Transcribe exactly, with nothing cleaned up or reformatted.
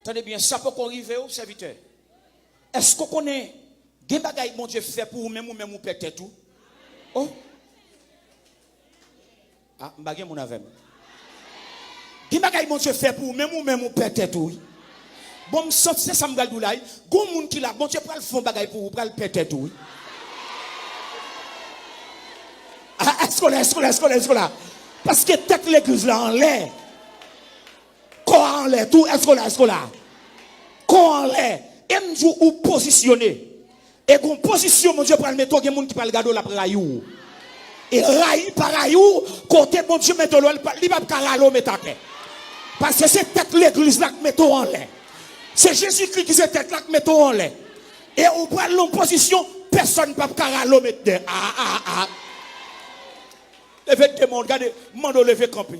Tande byen, sa poko rive w, sèvitè. Èske w konnen gen bagay Bondye fè pou ou menm, ou menm ou pè tèt ou? Oh! Ah, m pa gen moun avè m. Gen bagay Bondye fè pou ou menm, ou menm ou pè tèt ou, wi. Bon, m santi se sa m pral di w la, wi. Gon moun ki la, Bondye pral fè yon bagay pou ou, pral pè tèt ou, wi. Ah, èske w la, èske w la, èske w la, èske w la? Paske tèt legliz la anlè. Kò a anlè tou, èske w la, èske w la? Kò a anlè. E m di w, ou pozisyone. E gon pozisyon Bondye pral mete w, gen moun ki pral gade w, l ap rayi w. E rayi pa rayi w, kote Bondye mete w la, li p ap ka rale w met atè. Paske se tèt legliz la k mete w anlè. Se Jezikri ki se tèt la k mete w anlè. E ou pral nan yon pozisyon, pèsonn p ap ka rale w met dèyè. Ah, ah, ah. Leve demen w, gade, mande w leve kanpe.